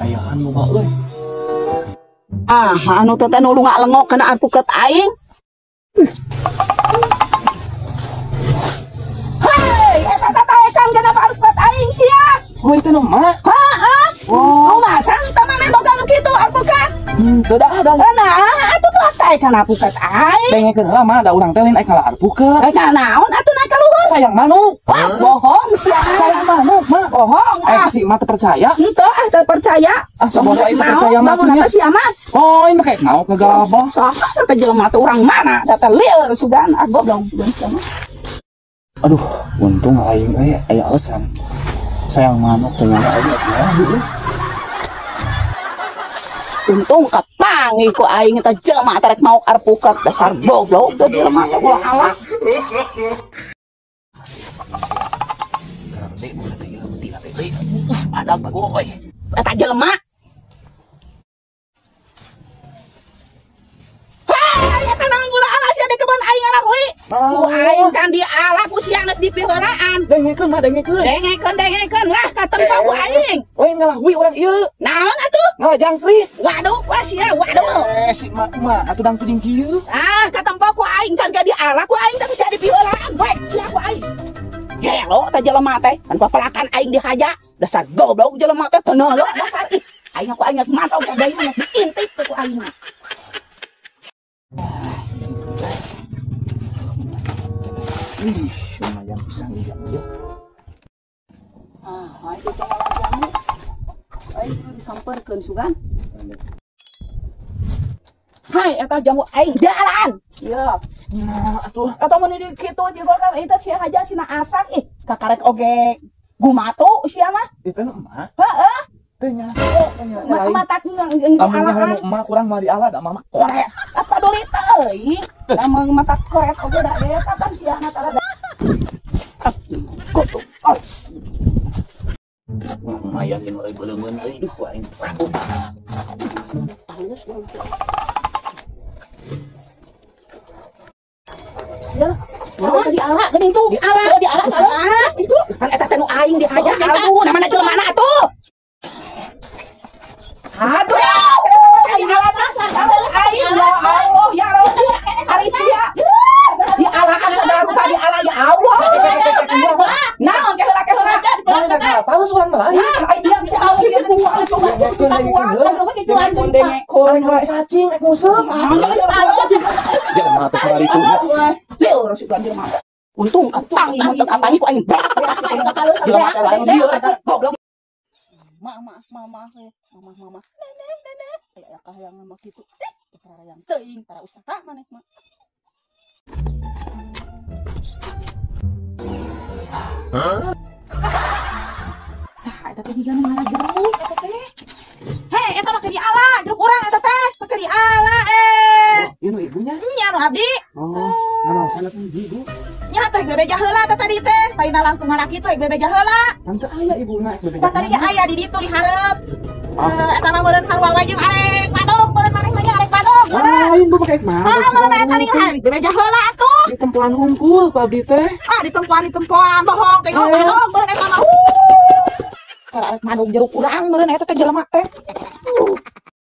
Ayaan mo ba euy? Ah, anu teh nu lunga-lengok kana alpukat aing. Hei, eta teh kang kana alpukat aing sia. Oh, itu nu mah. Heeh. Oh, masang teh maneh boga nu kitu alpukat. Teu dah da. Nah, atuh tuh teh kana alpukat aing. Dengekeun heula mah da urang teh lain aing ngala alpukat. Eh, naon atuh naik ka luhur? Sayang manuk. Wah, bohong sia. Sayang manuk mah. Bohong. Si mah teu percaya. Henteu, ah teu percaya. Ah, sabodo aing teu percaya mah bangun atuh nya. sia mah. Oh, ini kayak mau ke gabah. Sok teh jelema teh urang mana? Da teh lieur sugan, ah goblok sia mah. Aduh, untung aing euy aya alasan. Sayang manuk teh nya aing ya. Untung kapangi ku aing teh jelema teh rek maok alpukat dasar goblok teh jelema teh ulah ala. Gede bukan teh ieu beuti teh euy. Ada bagoy. Eta jelema. Hei, eta naon ulah ala sia di kebon aing ala hui. Ku aing can diala ku sia geus dipiheulaan. Dengekeun mah dengekeun. Dengekeun dengekeun lah katempo ku aing. Euy ngalahui urang ieu. Naon atuh? Ngalajangkrik. Waduh, wah sia, waduh. Si mah mah atuh dang tuding kieu. Ah, katempo ku aing can ge diala ku aing tapi sia dipiheulaan. We, sia ku aing. Gelo teh jelema teh, kan papelakan aing dihaja. Dasar goblok jelema teh teu neuleuh dasar ih. Aing ku aing mantau ka deui mah diintip ku aing mah. Ih, lumayan pisang iya. Ah, aing teh jamu. Aing kudu disamperkeun sugan. Hai, eta jamu aing jalan. Ya. Nah, atuh. Eta mun di kitu juga kan eta sia haja sina asak ih, kakarek oge gumatu sia mah. Itu nu emak. Heeh. Teu nya. Oh, nya. Mah matak dialaan. Amun emak kurang mah diala da mama koret. Apa doli teuing. Lamun matak koret oge da eta kan sia mah tara. Kutu. Wah, lumayan ini euy beuleungeun euy. Duh, aing rambut. Tanggeus ya. Oh, diala geuning tuh. Diala, diala salah. Itu kan eta teh nu aing dihaja aduh, namana jelema atuh. Aduh, diala salah. Aing ya Allah ya Rabbi. Ari sia. Dialaan sagala rupa diala ya Allah. Naon keheula keheula. Tahu urang mah lain. Ah, aing dia bisa alih ieu buang coba. Buang cacing ek nguseup. Jelema teh kararitu. Lieur sugan jelema. Untung kapangi mun teu kapangi ku aing. Jelema teh lain lieur goblok. Mama mama mama mama. Nenek nenek. Aya kahayangan mah kitu. Parayang teuing para usaha maneh mah. Hah? Saha eta teh jiga nu ngala jeruk eta teh. Hei, eta mah keur diala, jeruk urang eta teh, keur diala eh. Ieu nu ibunya? Nya nu abdi. Oh, nanaosan atuh ibu. Nya teh bebeja heula teh tadi teh, paina langsung ngala kitu ek bebeja heula. Tante aya ibuna ek bebeja. Tah tadi ge aya di ditu di hareup. Eta mah meureun sarua wae jeung arek badog, meureun maneh mah arek badog. Lain bu make mah. Heeh, meureun eta tadi bebeja heula atuh. Di tempoan hungkul ku abdi teh. Ah, di tempoan bohong teh badog meureun eta mah. Arek madog jeruk urang meureun eta teh jelema teh.